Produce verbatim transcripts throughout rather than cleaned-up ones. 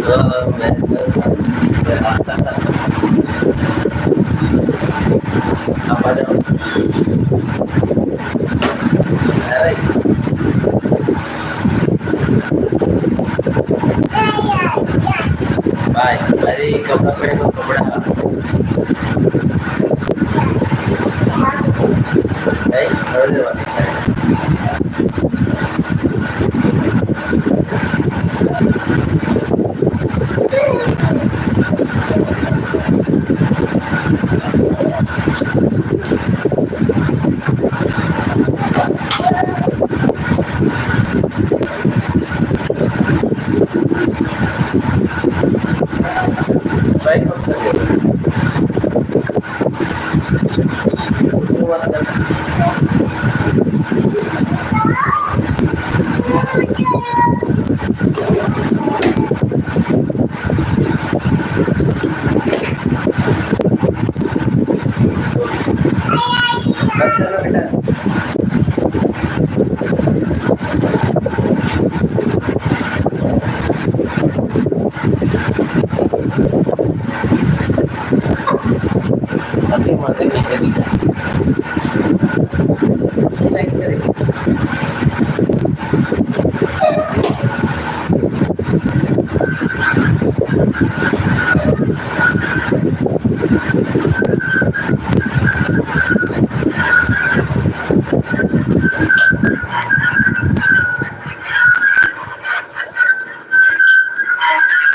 तो मैं, मैं आता था। आप आ जाओ। अरे। बाय। अरे, कपड़ा पहनो, कपड़ा। नहीं, अरे,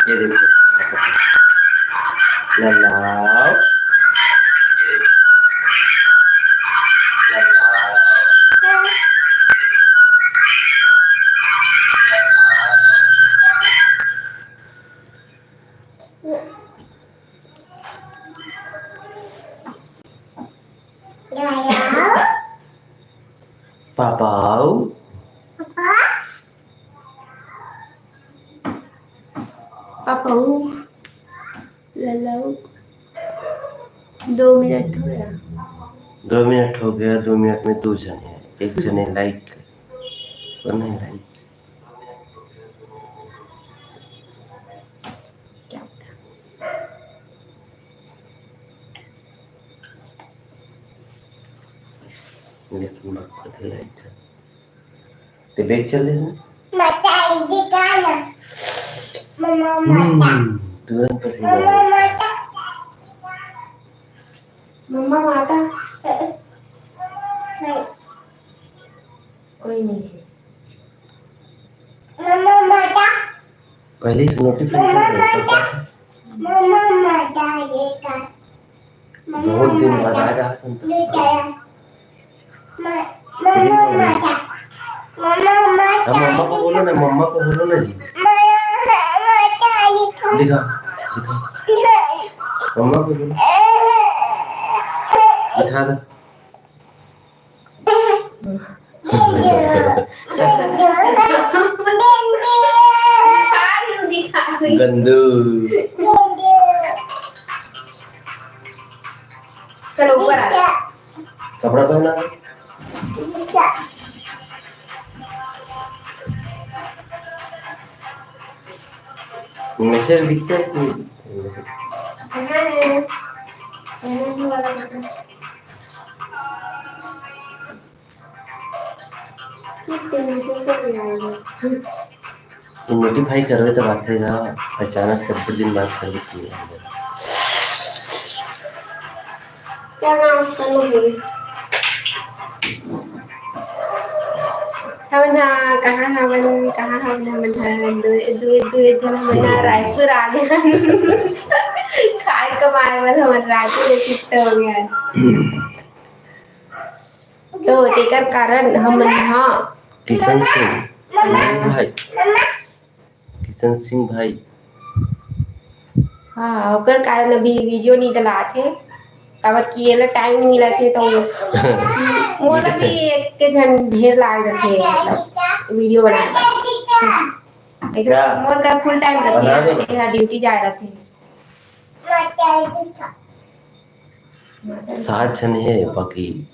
ये देखो, ललाओ। पापा आओ। पापा आओ। ललाओ। दो मिनट हो गया। दो मिनट हो गया, दो मिनट में दो जने हैं, एक जने लाइक और नहीं लाइक। क्या पता। लेकिन बकवास है लाइक। ते बैग चल दे ना। माता, इधर का ना। मम्मा, माता। हम्म, तुरंत पसीना मम्मा, आ गया। माता। मम्मा, माता। नहीं। कोई नहीं है। मम्मा, माता। पहले से नोटिफिकेशन मम्मा, रहता माता। था। मम्मा, माता, ये का। बहुत दिन बाद आ रहा है। हाँ, मम्मा को बोलो ना, मम्मा को बोलो ना जी। दिखा, दिखा। मम्मा को बोलो। दिखा दे। गंदू। चलो ऊपर आ। कपड़ा पहना। मैसेज दिखता है कि नोटिफाई करवे तो बात है ना, अचानक से दो दिन बाद कर देती है। क्या नाम उसका? नहीं। हमन हा कहाँ हवन, कहाँ हवन? हमन हा दो, दो, दो झन हमन हा रायपुर आ गए। खाए कमाए बर हमन रायपुर में shift हो गए। तो तेकर कारण हमन हा किशन सिंह, भाई। किशन सिंह भाई। हाँ, ओकर कारण अभी वीडियो नहीं डलात हे, काबर कि एला टाइम नहीं मिलत हे, तो मोला भी एक के झन ढेर लाग रथे, मतलब, वीडियो बनाए बर। ऐसे क्या? मोर का फुल टाइम रथे, बना दो। एहा ड्यूटी जाए रथे। सात झन हे, बाकी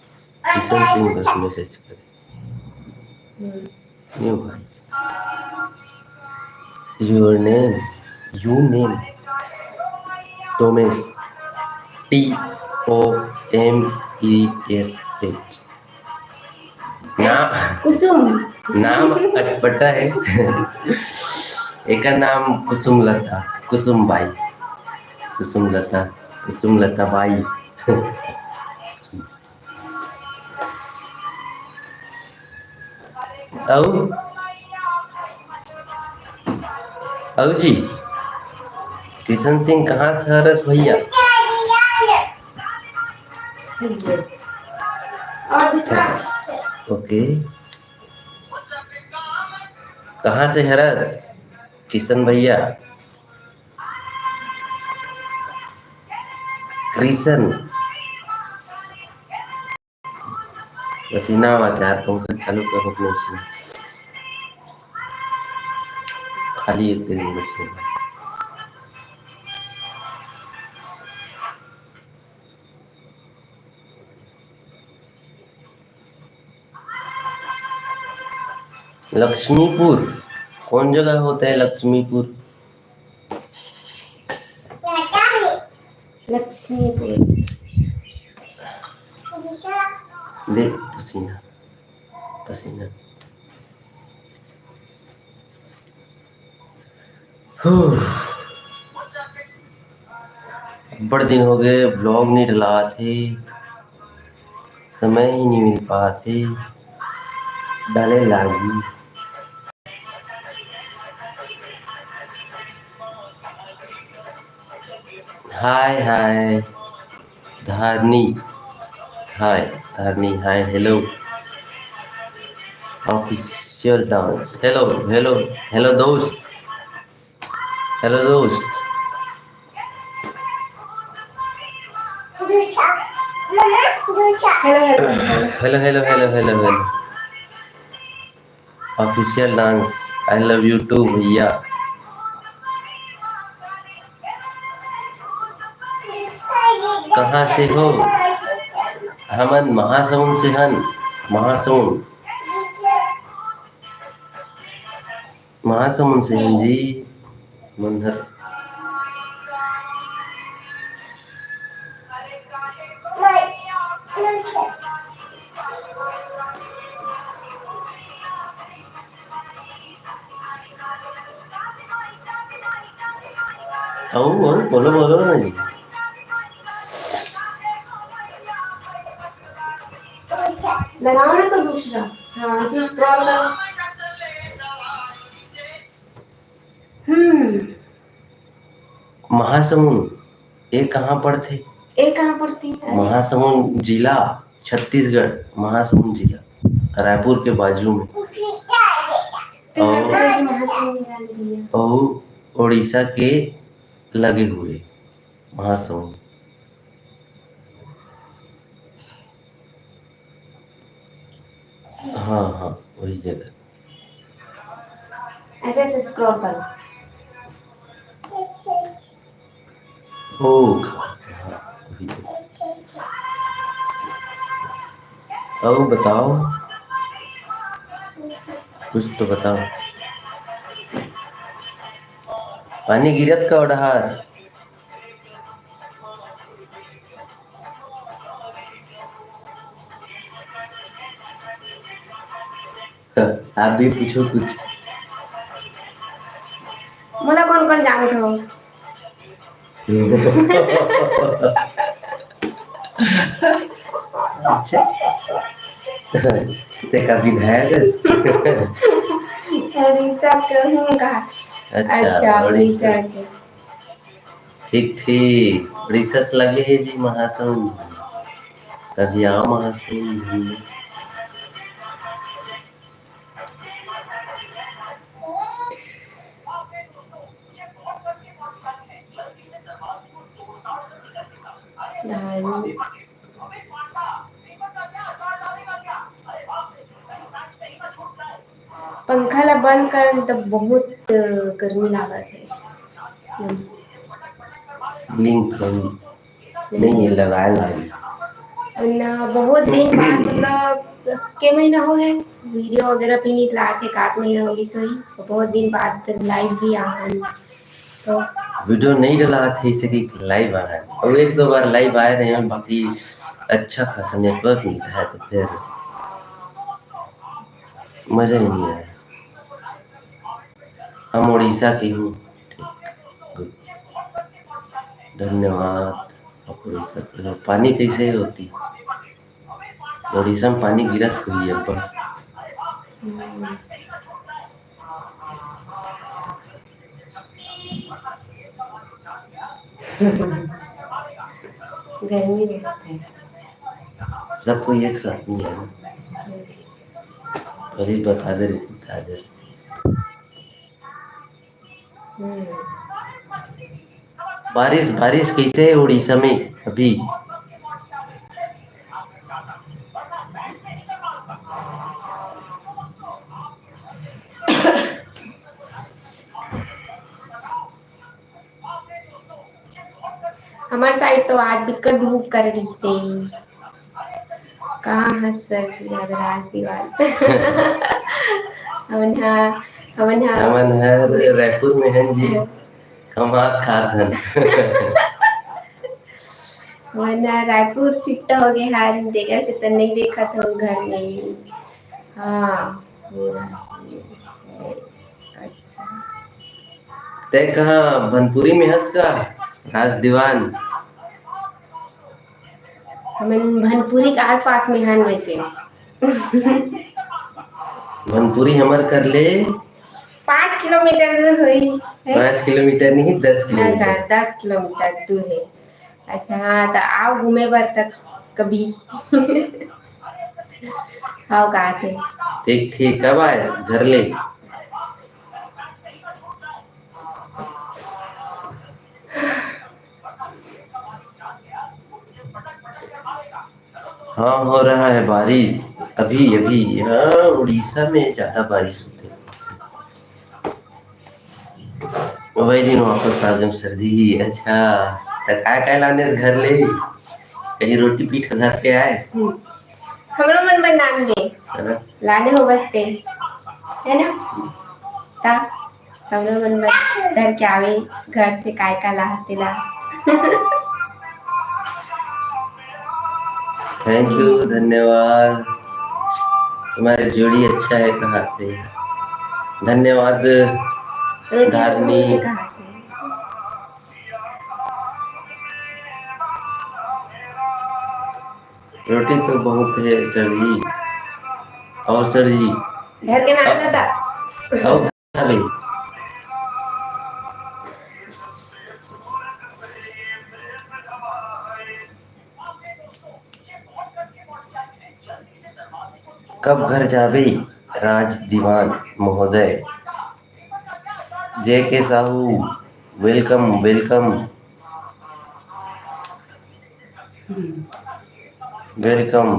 किशन सिंह बस मैसेज करे। हम्म। न्यू भाई। Your name? You name? Tomes. T O M E S H। नाम कुसुम। नाम अटपटा है। एकर नाम कुसुम लता, कुसुम बाई, कुसुम लता, कुसुम लता बाई। अउ, अउ जी, किशन सिंह कहाँ से हरस भैया? और दूसरा। OK, कहाँ से हरस किशन भैया? कृष्ण। पसीना आवत यार, पंखा चालू कर, रुक नहीं सुना। खाली एक दिन बचे। लक्ष्मीपुर कौन जगह होता है? लक्ष्मीपुर। लक्ष्मीपुर। देख पसीना, पसीना। हूँ। बड़ दिन हो गए, vlog नहीं डलात हे, समय ही नहीं मिल पात हे, डाले लागी। हाय, हाय, धारनी, हाय, धारनी, हाय, hello, official dance, hello, hello, hello दोस्त, hello दोस्त। Hello, hello, hello, hello, hello। Official dance, I love you too भैया। कहाँ से हो? हमन महासमुंद से हन। महासमुंद, महासमुंद से हन जी। मंदर। अउ, अउ, बोलो, बोलो ना जी। लगाओ ना तो दूसरा। हाँ, ऐसे scroll करो। हम्म। महासमुंद, ये कहाँ पड़थे? ये कहाँ पड़थे? अरे। महासमुंद जिला, छत्तीसगढ़, महासमुंद जिला, रायपुर के बाजू में। छत्तीसगढ़ अउ, के महासमुंद जाने भैया। अउ उड़ीसा के लगे हुए महासमुंद। हाँ, हाँ, वही जगह। ऐसे, ऐसे scroll करो। ओ, हाँ, वही जगह। अउ बताओ, कुछ तो बताओ। पानी गिरत का ओ डहार? आप भी पूछो कुछ। मोला कौन कौन जानत हो? अच्छा। ते का विधायक? उड़ीसा के हूँ का। अच्छा, अच्छा, उड़ीसा। उड़ीसा के। ठीक, ठीक। उड़ीसा से लगे हे जी महासमुंद। कभी आओ महासमुंद घूमने। धान। पंखा ला बंद कर, नहीं तो बहुत, अ, गर्मी लागत हे। Ceiling fan नहीं है, लगाए ला। ना, बहुत दिन बाद, मतलब, के महीना हो गए, video वगैरह भी नहीं लाते, एक आध महीना हो गई सही। बहुत दिन बाद live भी आ हन। तो वीडियो नहीं डला थे, इसे कि लाइव आए हैं। और एक दो बार लाइव आए रहे हैं, बाकी अच्छा खासा नेटवर्क मिलता है, तो फिर मजा ही नहीं आया। हम उड़ीसा के हूँ। ठीक, गुड। धन्यवाद। आप उड़ीसा के हो। पानी कैसे होती? उड़ीसा में पानी गिरत हुई है पर हम्म। गर्मी बहुत है। सब कोई एक साथ नहीं है ना। अभी बता दे रही थी, बता दे रही थी। हम्म। बारिश, बारिश कैसे है उड़ीसा में अभी? हमर साइड तो आज बिकट धूप करे रहिसे। कहाँ हस सर जी, राज दीवान? हमन हा, हमन हा हमन हर रायपुर में हन जी। हाँ। कमात खात हन। हमन हा रायपुर शिफ्ट हो गए हन, तेकर से तो नहीं देखत हो घर में। हाँ, पूरा। अच्छा। तै कहाँ भनपुरी में हस का, राज दीवान? हमन भनपुरी के आसपास में हन वैसे। भनपुरी हमर कर ले पाँच किलोमीटर दूर होही, है? पाँच किलोमीटर नहीं, दस किलोमीटर। अच्छा, दस किलोमीटर दूर है। अच्छा, हाँ, तो आओ घूमे बर तक कभी। आओ, का थे? ठीक, ठीक, कब आए घर ले? हाँ, हो रहा है बारिश अभी अभी। हाँ, उड़ीसा में ज्यादा बारिश होती है। वही दिन वापस आ गए सर्दी ही। अच्छा, तो काय काय लाने घर ले? कहीं रोटी पीठ धर के आए? हम्म। हमरो मन बर नान दे। है ना? लाने हो बस ते, है ना? ता हमरो मन बर धर के आवे घर से काय का लाहते ला। थैंक यू, धन्यवाद। तुम्हारी जोड़ी अच्छा है, कहा थे। धन्यवाद रोटी धारनी। कहा थे। रोटी तो बहुत है सर जी। और सर जी? घर के नाम अ-, बता। और घर में। कब घर जाबे राज दीवान महोदय? जे के साहू, welcome, welcome। हम्म। Welcome।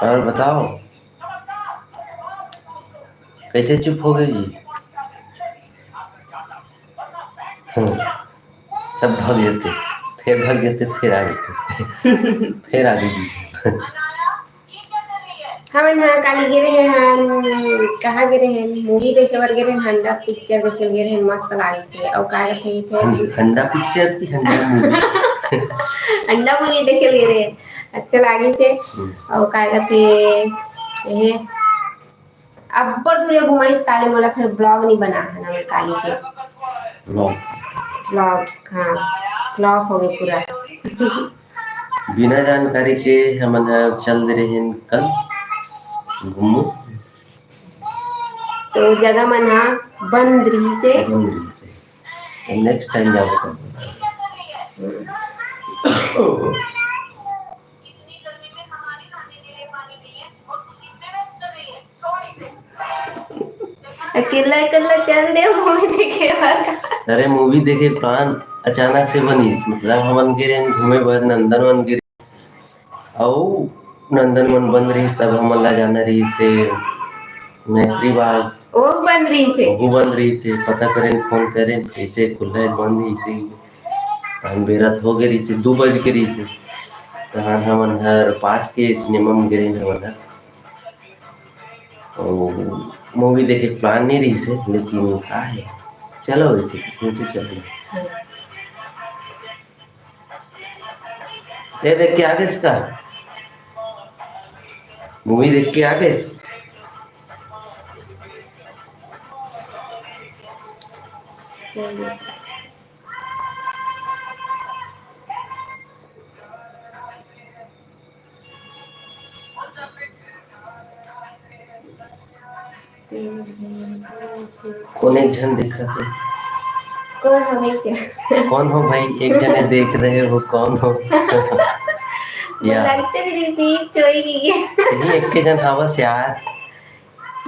और बताओ, कैसे चुप हो गए जी? हम्म, सब भाग जाते, फिर भाग जाते, फिर आ जाते, फिर आ गई जी। हमन ह काली गे रहे हन, कहाँ गे रहे हन? मूवी देखे बर गे रहे हन, हंडा पिक्चर देखे बर गे रहे हन, मस्त लागिस हे। अउ का कथे फिर? हं-, हंडा पिक्चर कि हंडा मूवी? हंडा मूवी देखे बर गे रहे हन, अच्छा लागिस हे। हम्म। अउ का कथे, एहे, अब्बड़ दूरिहा घुमाइस, काली मोला फिर ब्लॉग नहीं बना है ना, मैं काली के। ब्लॉग। ब्लॉग, हाँ, फ्लॉप हो गए पूरा। बिना जानकारी के हमन ह चल दे रहेन कल घूमू। तो जगह मन ह बंद रहिस हे। बंद रहिस हे। तो नेक्स्ट टाइम जाबो तब। अकेला अकेला चल दे मूवी देखे बर का? अरे, मूवी देखे प्लान अचानक से बनिस, मतलब हमन गे रहेन घूमे बर नंदनवन गे रहेन, अउ नंदनवन बंद रहिस, तब हमन ला जाना रहिस हे मैत्री बाग। ओ बंद रहिस हे? ओहू बंद रहिस हे, पता करेन, फोन करेन, कैसे खुल्ला हे बंद हे, इसे तहन बेरा त हो गे रहिसे, दू बज गे रहिसे। तहन हमन हर पास के सिनेमा में गे रहेन हमन हर। अउ मूवी देखे के प्लान नइ रहिसे, लेकिन का हे, चलो वइसे, नीचे चलो। ते देख के आ गेस का? मूवी देख के आ गेस? कोन एक झन देखत हे? कौन हो भाई? कौन हो भाई? एक जने देख रहे हो, कौन हो? या। लगते नहीं सी चोरी की है। यही एक के जन हवस यार।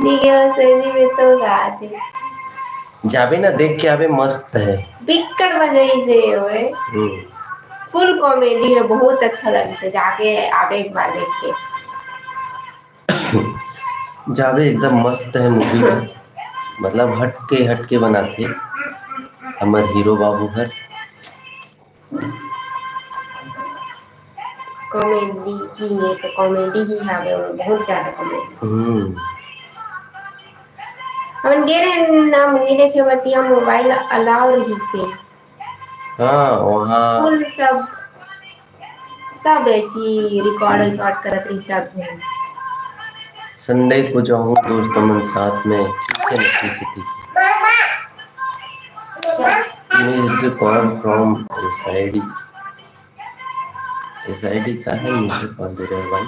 नहीं गया सही में तो बात है। जाबे ना, देख के आबे, मस्त है। बिक्कट मजा ही से होए। हम्म। फुल कॉमेडी है, बहुत अच्छा लगे से, जाके आबे एक बार देख के। जाबे, एकदम मस्त है मूवी ह। मतलब हटके, हटके बनाथे हमर हीरो बाबू हर। कॉमेडी किंग है तो कॉमेडी ही हावे, वो बहुत ज्यादा कॉमेडी। हम्म। हमन गे रहे ना मूवी देखे बर, तिहा मोबाइल अलाउ रहिसे। हाँ, वहाँ फुल सब, सब ऐसी रिकॉर्ड, रिकॉर्ड करत रही सब झन। संडे को जाऊँ दोस्त मन साथ में, ठीक है ना, ठीक है, ठीक है। Missed call from S I D। S I D का है, missed call दे रहे हैं भाई।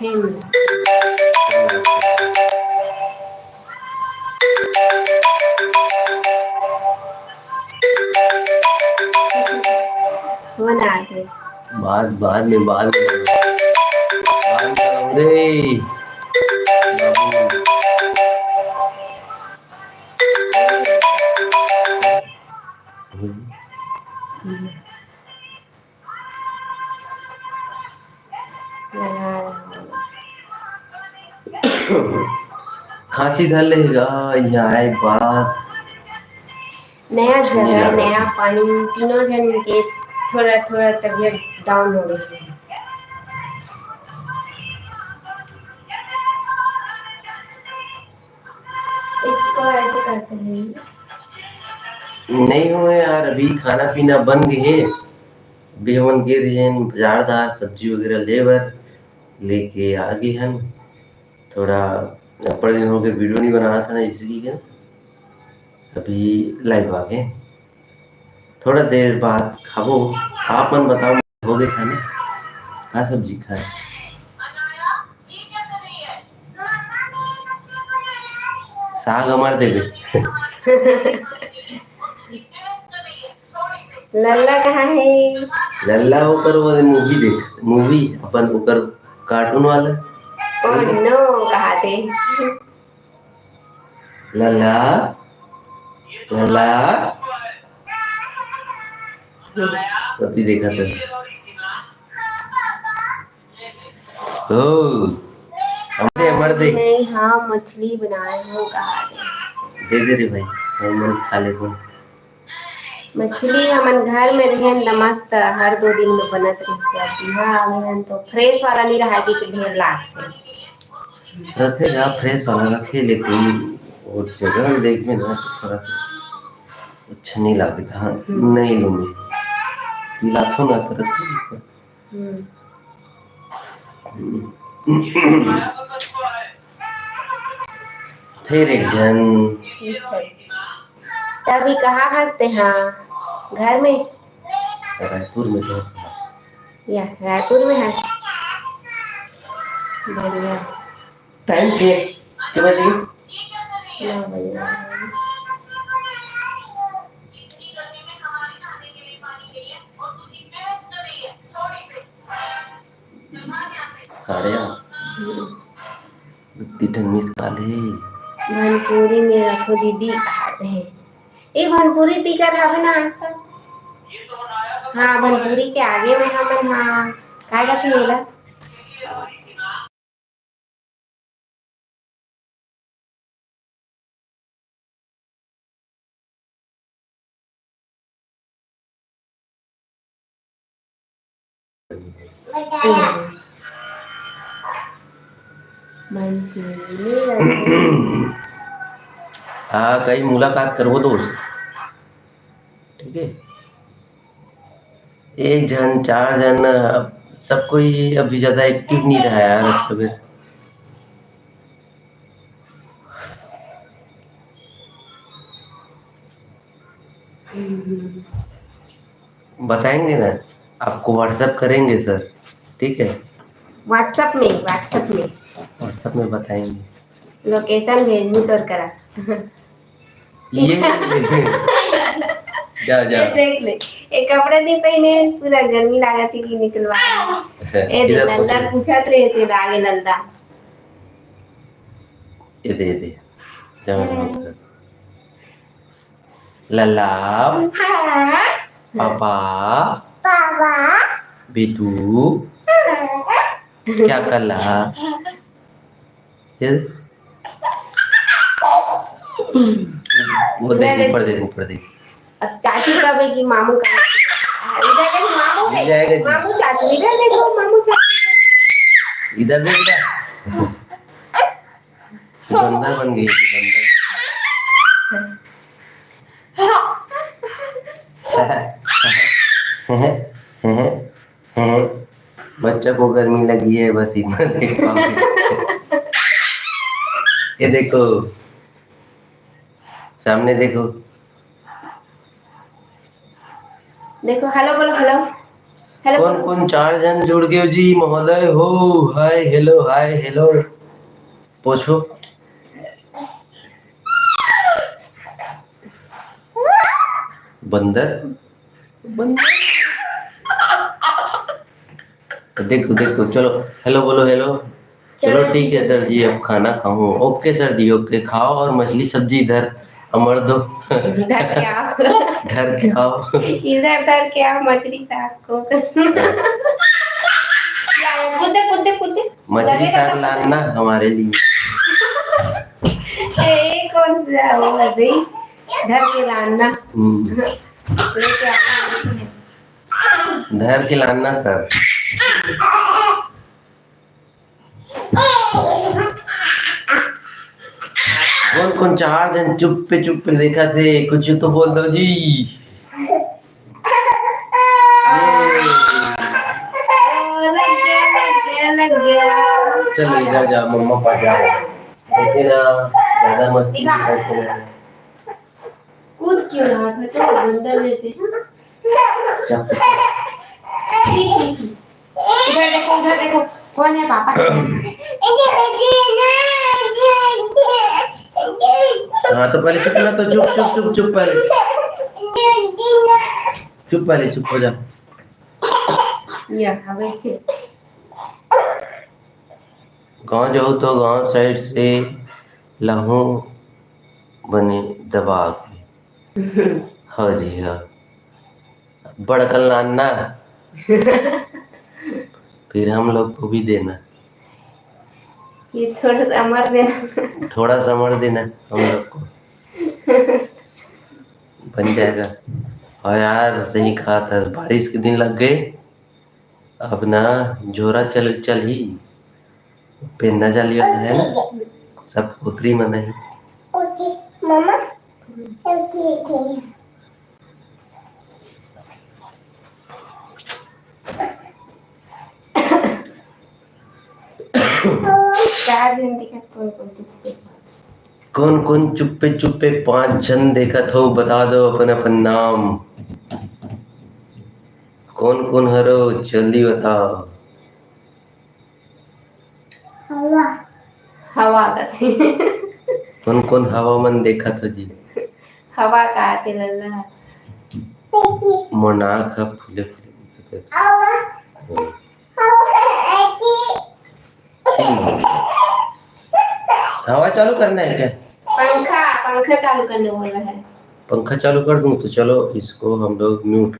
हम्म। वो ना आते। बाद, बाद में, बाद में, बाद में करूँगा रे। बाबू। हम्म। लगा रहा हूँ। खांसी धर लेगा, यहाँ आए के बाद नया कुछ नहीं जगह, लग रहा नया था। पानी, तीनों जन के थोड़ा थोड़ा तबीयत डाउन हो गई है। इसको ऐसे करते हैं। नहीं हुए यार, अभी खाना पीना बन गए है। अभी हमन गे रहे हैं बाजार दार सब्जी वगैरह ले बर, लेके आ गए हन। थोड़ा अब्बड़ दिन हो गए वीडियो नहीं बनाया था ना, इसलिए अभी लाइव आ गए। थोड़ा देर बाद खाबो। आप मन बताओ, हो गए खाना? का सब्जी खाए? साग हमार देबे। लल्ला कहाँ है? लल्ला ओकर वो मूवी देख, मूवी अपन ओकर कार्टून वाला। Oh no, कहा थे? लल्ला, लल्ला। कति देखत है। ओ, हमर दे, हमर दे। नहीं, हाँ, मछली बनाए हो, कहा थे? दे दे रे भाई, हमन खा लेबो। मछली हमन घर में रहेन त मस्त हर दो दिन में बनत रहिस। अब इहाँ आवे हन तो फ्रेश वाला नहीं रहा कि ढेर लागथे। रथे गा, फ्रेश वाला रथे, लेकिन वो जगह देख में ना तो थोड़ा अच्छा नहीं लागत। हाँ, हम्म। नहीं लूँ मैं। पिलाथो ना करत। हम्म। फिर एक झन। अच्छा। त अभी कहाँ हस तेहा? घर में? रायपुर में तो। या, रायपुर में हस? बढ़िया। टाइम के, के बजे? नौ बजे। साढ़े आठ। हम्म। इतनी ठन मिस कॉल हे। भनपुरी में रखो दीदी, कहा थे। ए, भनपुरी पीकर हवे ना आज तक? हाँ, भनपुरी के आगे में हमन, हाँ, का कथे एला? मन के। हाँ, कई मुलाकात करबो दोस्त, ठीक है? एक झन, चार झन, अब सब कोई अभी ज्यादा active नहीं रहा यार, अब तो फिर। बताएंगे ना, आपको WhatsApp करेंगे सर, ठीक है? WhatsApp में, WhatsApp में। WhatsApp में बताएंगे। Location भेजनी तोर करा। ये जा, जा। ये देख ले, ये कपड़ा नहीं पहने, पूरा गर्मी लागत है कि निकलवा। ए दे, इधर नल्ला पूछो। पूछत रहे से आगे नल्ला। ये दे, ये दे। जा, जा, जा। लल्ला, हाँ। Papa, papa. बेटू, हाँ। क्या कर रहा? फिर? वो देख, मैं ऊपर देख, ऊपर देख। अब चाची कब है कि मामू कब है? हाँ, इधर देखो, मामू है। मिल जाएगा जी। मामू चाची, इधर देखो, मामू चाची। इधर देख ना। बंदर बन गई थी, बंदर। बच्चा को गर्मी लगी है, बस इतना देख पाओगे। ये देखो, सामने देखो। देखो, hello बोलो, hello। Hello कौन बोलो। कौन चार जन जुड़ गए जी, महोदय हो? Hi, hello, hi, hello। पूछो। बंदर। बंदर। देखो, देखो, चलो, hello बोलो, hello। चलो, चलो। ठीक है सर जी, अब खाना खाऊं। OK सर जी, OK, खाओ और मछली सब्जी इधर अमर दो। धर के आओ। धर के आओ। इधर धर के आओ मछली साग को। कूदे, कूदे, कूदे। मछली साग लाना हमारे लिए। ए, कौन सा वो है भाई? धर के लाना। हम्म। लेके आना। धर के लाना सर। कौन कौन चार जन चुप्पे चुप्पे देखा थे, कुछ तो बोल दो जी। ये। लग गया, लग गया, लग गया। चलो इधर जाओ, मम्मा पास जाओ। देखिए ना, ज्यादा मस्ती नहीं करते हैं। कूद क्यों रहा था तो बंदर में से? चल। छी, छी, छी। इधर देखो, इधर देखो, कौन है पापा? हाँ, तो पहले चुप ना, तो चुप, चुप, चुप, चुप पहले। चुप पहले, चुप हो जा। या, अब ऐसे। गाँव जाओ तो गाँव side से लाहूं बने दबा के। हाँ जी, हाँ। बड़कल लाना। फिर हम लोग को भी देना। ये थोड़ा सा अमर देना। थोड़ा सा अमर देना हम लोग को। बन जाएगा। और यार, सही कहा था, बारिश के दिन लग गए। अब ना झोरा चल, चलही, पहनना चली वाला है ना, सब कोतरी मन ही। OK, मम्मा। OK, OK। चार दिन दिखत कौन कौन दिखते? कौन कौन चुप्पे चुप्पे पांच झन देखत हो, बता दो अपन अपन नाम। कौन कौन हरो, जल्दी बताओ। हवा। हवा कथे। कौन कौन हवा मन देखत हो जी? हवा का आथे लल्ला? मोर नाक ह फूले फूले दिखत हे। हवा। हम्म। हवा चालू करना है क्या? पंखा, पंखा चालू करने बोल रहा है। पंखा चालू कर दूं तो चलो, इसको हम लोग mute